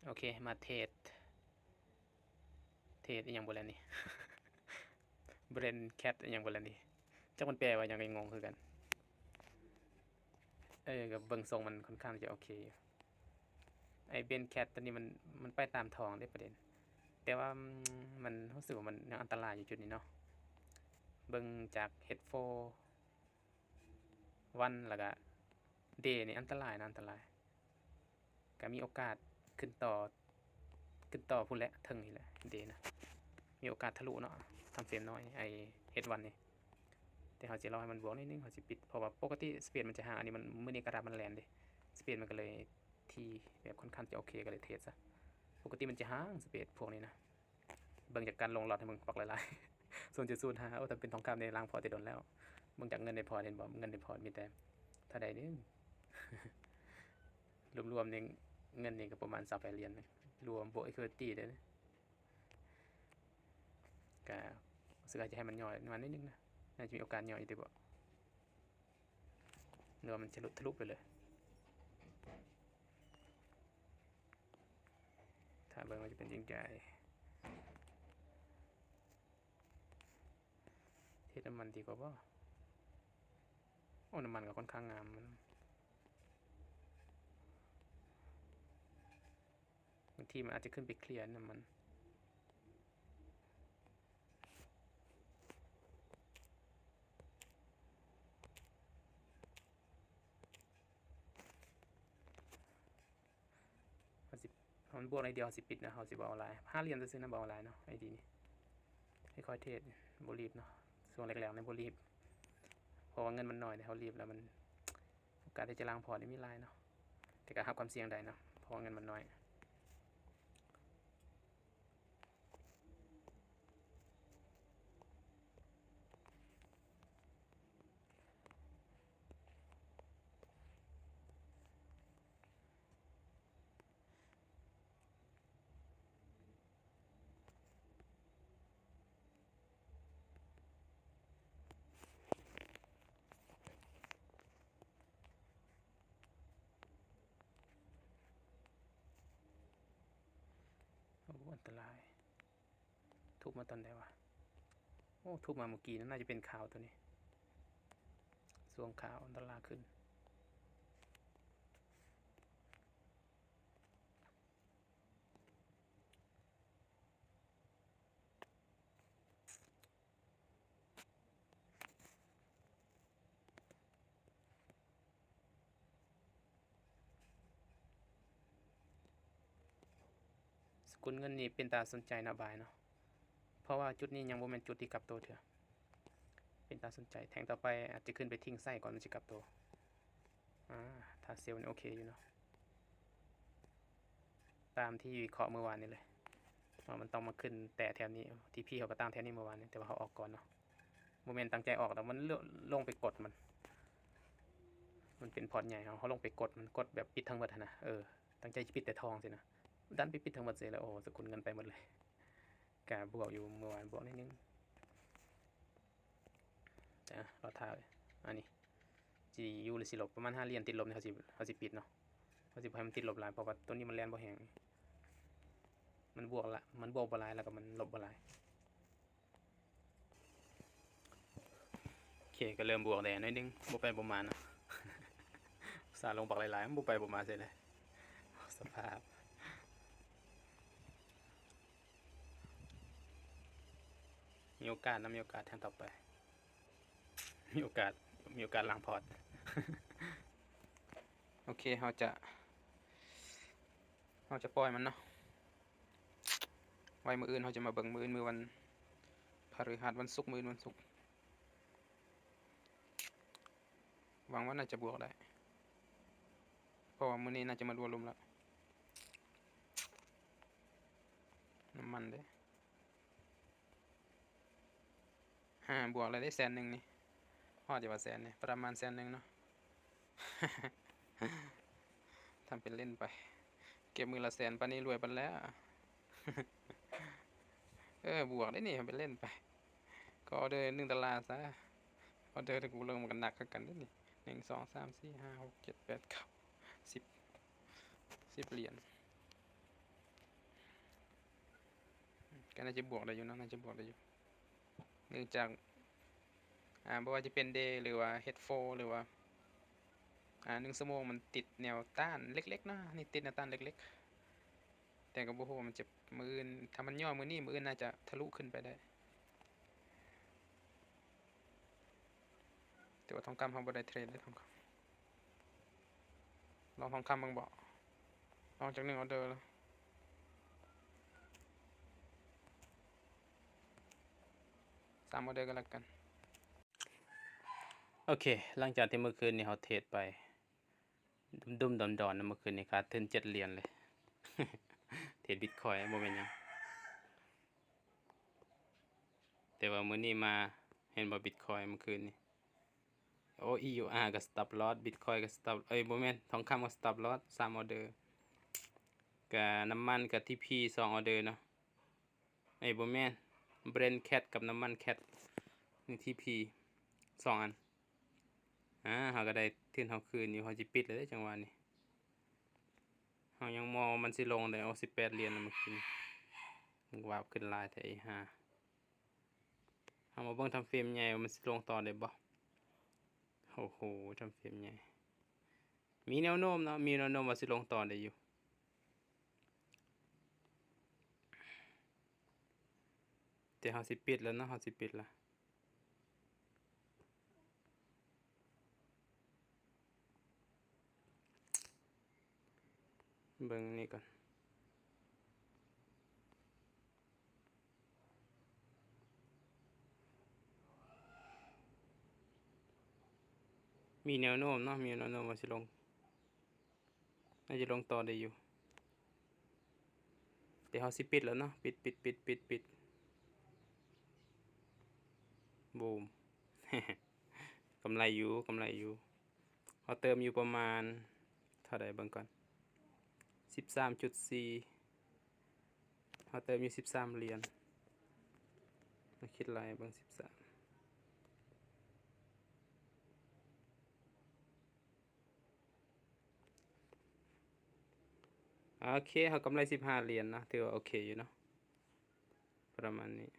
ໂອເຄ ມາເທດ ເທດອີ່ຫຍັງບໍ່ແລ້ວນີ້ Brand Cat ອີ່ຫຍັງບໍ່ແລ້ວນີ້ ຈັກມັນແປວ່າຫຍັງ ກໍງົງຄືກັນ. ເອີ ກໍເບິ່ງຊົງມັນຄ່ອນຂ້າງຈະໂອເຄຢູ່. ໄອ້ Brand Cat ຕົວນີ້ມັນ ມັນໄປຕາມທ້ອງເດ້ປະເດັນ ແຕ່ວ່າ ອືມ ມັນຮູ້ສຶກວ່າມັນຍັງອັນຕະລາຍຢູ່ຈຸດນີ້ເນາະ. ເບິ່ງຈາກ H four One ແລ້ວກະ Day ນີ້ອັນຕະລາຍນະ ອັນຕະລາຍ. ກະມີໂອກາດຂຶ້ນຕໍ່ ຂຶ້ນຕໍ່ພຸ້ນແຫຼະ ເທິງນີ້ແຫຼະ Day ນະ ມີໂອກາດທະລຸເນາະ ທຳເຟຣມນ້ອຍ ໄອ້ H one ນີ້. ແຕ່ເຮົາຊິລໍໃຫ້ມັນບວກໜ້ອຍໜຶ່ງ ເຮົາຊິປິດ ເພາະວ່າປົກກະຕິ Spread ມັນຈະຫ່າງ ອັນນີ້ມັນ ມື້ນີ້ກະດາບມັນແລ່ນເດ້ Spread ມັນກະເລີຍຖີ່ ແບບຄ່ອນຂ້າງຈະໂອເຄ ກະເລີຍເທດຊະ. ປົກກະຕິມັນຈະຫ່າງ Spread ພວກນີ້ນະ. ເບິ່ງຈາກການລົງລັອດໃຫ້ເບິ່ງ ບັກຫຼາຍໆ ສູນຈຸດສູນຫ້າ. ໂອ້ ຖ້າເປັນທອງຄຳນີ້ລ້າງພອດແຕ່ດົນແລ້ວ. ເບິ່ງຈາກເງິນໃນພອດ ເຫັນບໍ່ ເງິນໃນພອດມີແຕ່ເທົ່າໃດນີ້ ລວມໆນີ້ ເງິນນີ້ກໍປະມານຊາວປາຍຫຼຽນ ລວມບວກ Equity ເດ້. ກະຮູ້ສຶກວ່າຈະໃຫ້ມັນຫຍໍ້ມາໜ້ອຍໜຶ່ງນະ ໜ້າຈະມີໂອກາດຫຍໍ້ຢູ່ຕິບໍ ຫຼືວ່າມັນຈະຫຼຸດທະລຸໄປເລີຍ. ຖ້າເບິ່ງວ່າຈະເປັນຈັ່ງໃດ ເທດນ້ຳມັນດີກວ່າບໍ່? ໂອ້ ນ້ຳມັນກໍຄ່ອນຂ້າງງາມ ມັນ ບາງທີມັນອາດຈະຂຶ້ນໄປເຄລຍນ້ຳມັນ. ເຮົາຊິ ເຮົາບວກໜ້ອຍດຽວ ເຮົາຊິປິດນະ ເຮົາຊິບໍ່ເອົາຫຼາຍ ຫ້າຫຼຽນຊື່ໆນະ ບໍ່ເອົາຫຼາຍເນາະ ໄອດີນີ້ ຄ່ອຍໆເທດ ບໍ່ຣີບເນາະ ຊ່ວງແລກໆນີ້ບໍ່ຣີບ ເພາະວ່າເງິນມັນໜ້ອຍເດ້ ເຮົາຣີບແລ້ວມັນ ໂອກາດທີ່ຈະລ້າງພອດນີ້ມີຫຼາຍເນາະ ແຕ່ກໍຮັບຄວາມສ່ຽງໄດ້ເນາະ ເພາະວ່າເງິນມັນໜ້ອຍ. ໂອ້ ອັນຕະລາຍ. ທຸບມາຕອນໃດວະ? ໂອ້ ທຸບມາມື້ກີ້ນະ ໜ້າຈະເປັນຂາວໂຕນີ້ ຊ່ວງຂາວ ດອນລາຂຶ້ນ. ສະກຸນເງິນນີ້ເປັນຕາສົນໃຈເນາະ ບາຍເນາະ ເພາະວ່າຈຸດນີ້ຍັງບໍ່ແມ່ນຈຸດທີ່ກັບໂຕເທື່ອ ເປັນຕາສົນໃຈ ແທ່ງຕໍ່ໄປອາດຈະຂຶ້ນໄປທິງໃສ່ກ່ອນມັນຊິກັບໂຕ. ອາ ຖ້າເຊວນີ້ໂອເຄຢູ່ເນາະ ຕາມທີ່ວິເຄາະມື້ວານນີ້ເລີຍ ວ່າມັນຕ້ອງມາຂຶ້ນແຕະແຖວນີ້ ທີ່ພີ່ເຂົາກໍຕາມແຖວນີ້ມື້ວານນີ້ ແຕ່ວ່າເຮົາອອກກ່ອນເນາະ ບໍ່ແມ່ນຕັ້ງໃຈອອກດອກ ມັນ ລົງໄປກົດມັນ ມັນເປັນພອດໃຫຍ່ ເຮົາ ເຮົາລົງໄປກົດມັນ ກົດແບບປິດທັງໝົດຫັ້ນນະ ເອີ ຕັ້ງໃຈຊິປິດແຕ່ທອງຊີ້ນະ ດັນໄປປິດທັງໝົດເສຍແລ້ວ ໂອ້ ສະກຸນເງິນໄປໝົດເລີຍ ກະບວກຢູ່ມື້ວານ ບວກໜ້ອຍໜຶ່ງ. ອາ ລໍຖ້າ ອັນນີ້ຊິຢູ່ຫຼືຊິລົບ ປະມານຫ້າຫຼຽນຕິດລົບນີ້ ເຮົາຊິ ເຮົາຊິປິດເນາະ ເຮົາຊິບໍ່ໃຫ້ມັນຕິດລົບຫຼາຍ ເພາະວ່າໂຕນີ້ມັນແລ່ນບໍ່ແຮງ ມັນບວກລະ ມັນບວກບໍ່ຫຼາຍ ແລ້ວກໍມັນລົບບໍ່ຫຼາຍ. ໂອເຄ ກໍເລີ່ມບວກແດ່ໜ້ອຍໜຶ່ງ ບໍ່ໄປບໍ່ມານະ ອຸດສ່າລົງບັກຫຼາຍໆ ມັນບໍ່ໄປບໍ່ມາໃສເລີຍ ສະພາບ. ມີໂອກາດນະ ມີໂອກາດແທ່ງຕໍ່ໄປ ມີໂອກາດ ມີໂອກາດລ້າງພອດ. ໂອເຄ ເຮົາຈະ ເຮົາຈະປ່ອຍມັນເນາະ ໄວ້ມື້ອື່ນເຮົາຈະມາເບິ່ງ ມື້ອື່ນມື້ວັນພະฤຫັດ ວັນສຸກ ມື້ອື່ນວັນສຸກ. ຫວັງວ່າໜ້າຈະບວກໄດ້ ເພາະວ່າມື້ນີ້ໜ້າຈະໝົດວໍລຸ່ມແລ້ວ. ນ້ຳມັນເດ້ ຫາ ບວກແລ້ວເດ້ແສນໜຶ່ງນີ້ ຮອດຢູ່ວ່າແສນນີ້ ປະມານແສນໜຶ່ງເນາະ. ທຳເປັນຫຼິ້ນໄປ ເກັບມື້ລະແສນ ປານນີ້ລວຍປານແລ້ວ. ເອີ ບວກເດ້ນີ້ ເປັນຫຼິ້ນໄປ ກໍອອເດີໜຶ່ງດອນລາຊະ ອອເດີທີ່ກູເລີ່ມມັນກໍໜັກຄືກັນເດ້ນີ້ ໜຶ່ງ ສອງ ສາມ ສີ່ ຫ້າ ຫົກ ເຈັດ ແປດ ເກົ້າ ສິບ ສິບຫຼຽນ. ກໍໜ້າຈະບວກໄດ້ຢູ່ເນາະ ໜ້າຈະບວກໄດ້ຢູ່ ເນື່ອງຈາກ ອ່າ ບໍ່ວ່າຈະເປັນ day ຫຼືວ່າ H four ຫຼືວ່າ ອ່າ ໜຶ່ງຊົ່ວໂມງມັນຕິດແນວຕ້ານເລັກໆເນາະ ນີ້ຕິດແນວຕ້ານເລັກໆ ແຕ່ກໍບໍ່ຮູ້ວ່າມັນຈະ ມື້ອື່ນ ຖ້າມັນຫຍໍ້ມື້ນີ້ ມື້ອື່ນໜ້າຈະທະລຸຂຶ້ນໄປໄດ້. ແຕ່ວ່າທອງຄຳເຮົາບໍ່ໄດ້ເທຣດເດ້ ທອງຄຳ ລອງທອງຄຳເບິ່ງບໍ ລອງຈັກໜຶ່ງອອເດີ ສາມອອເດີກໍແລ້ວກັນ. ໂອເຄ ຫຼັງຈາກທີ່ມື້ຄືນນີ້ເຮົາເທຣດໄປ ດຸ້ມໆດອນໆນະ ມື້ຄືນນີ້ຂາດທຶນເຈັດຫຼຽນເລີຍ ເທຣດບິດຄອຍ ບໍ່ແມ່ນຫຍັງ. ແຕ່ວ່າມື້ນີ້ມາ ເຫັນບໍ່ ບິດຄອຍມື້ຄືນນີ້ ໂອ້ ອີຢູອາ ກໍສະຕັອບລອສ ບິດຄອຍກໍສະຕັອບ ເອີຍ ບໍ່ແມ່ນ ທອງຄຳກໍສະຕັອບລອສ ສາມອອເດີ ກະນ້ຳມັນ ກະທີພີ ສອງອອເດີເນາະ ເອີຍ ບໍ່ແມ່ນ ເບຣນແຄດກັບນ້ຳມັນແຄດ ນີ້ ທີພີ ສອງອັນ. ອ່າ ເຮົາກໍໄດ້ທຶນເຮົາຄືນຢູ່ ເຮົາຊິປິດແລ້ວເດ້ ຈັງຫວະນີ້ ເຮົາຍັງມອງວ່າມັນຊິລົງໄດ້ ໂອ້ ສິບແປດຫຼຽນນະ ມື້ຄືນ ວາບຂຶ້ນຫຼາຍແທ້ ອີ່ຫ່າ. ເຮົາມາເບິ່ງທຳເຟຣມໃຫຍ່ວ່າມັນຊິລົງຕໍ່ໄດ້ບໍ່. ໂອ້ໂຫ ທຳເຟຣມໃຫຍ່ ມີແນວໂນ້ມເນາະ ມີແນວໂນ້ມວ່າຊິລົງຕໍ່ໄດ້ຢູ່ ແຕ່ເຮົາຊິປິດແລ້ວເນາະ ເຮົາຊິປິດລະ. ເບິ່ງນີ້ກ່ອນ ມີແນວໂນ້ມເນາະ ມີແນວໂນ້ມວ່າຊິລົງ ໜ້າຈະລົງຕໍ່ໄດ້ຢູ່ ແຕ່ເຮົາຊິປິດແລ້ວເນາະ ປິດ ປິດ ປິດ ປິດ ປິດ ບູມ ກຳໄລຢູ່ ກຳໄລຢູ່. ເຮົາເຕີມຢູ່ປະມານເທົ່າໃດເບິ່ງກ່ອນ ສິບສາມຈຸດສີ່ ເຮົາເຕີມຢູ່ສິບສາມຫຼຽນ ມາຄິດໄລ່ເບິ່ງ ສິບສາມ ໂອເຄ ເຮົາກຳໄລສິບຫ້າຫຼຽນເນາະ ຖືວ່າໂອເຄຢູ່ເນາະ ປະມານນີ້.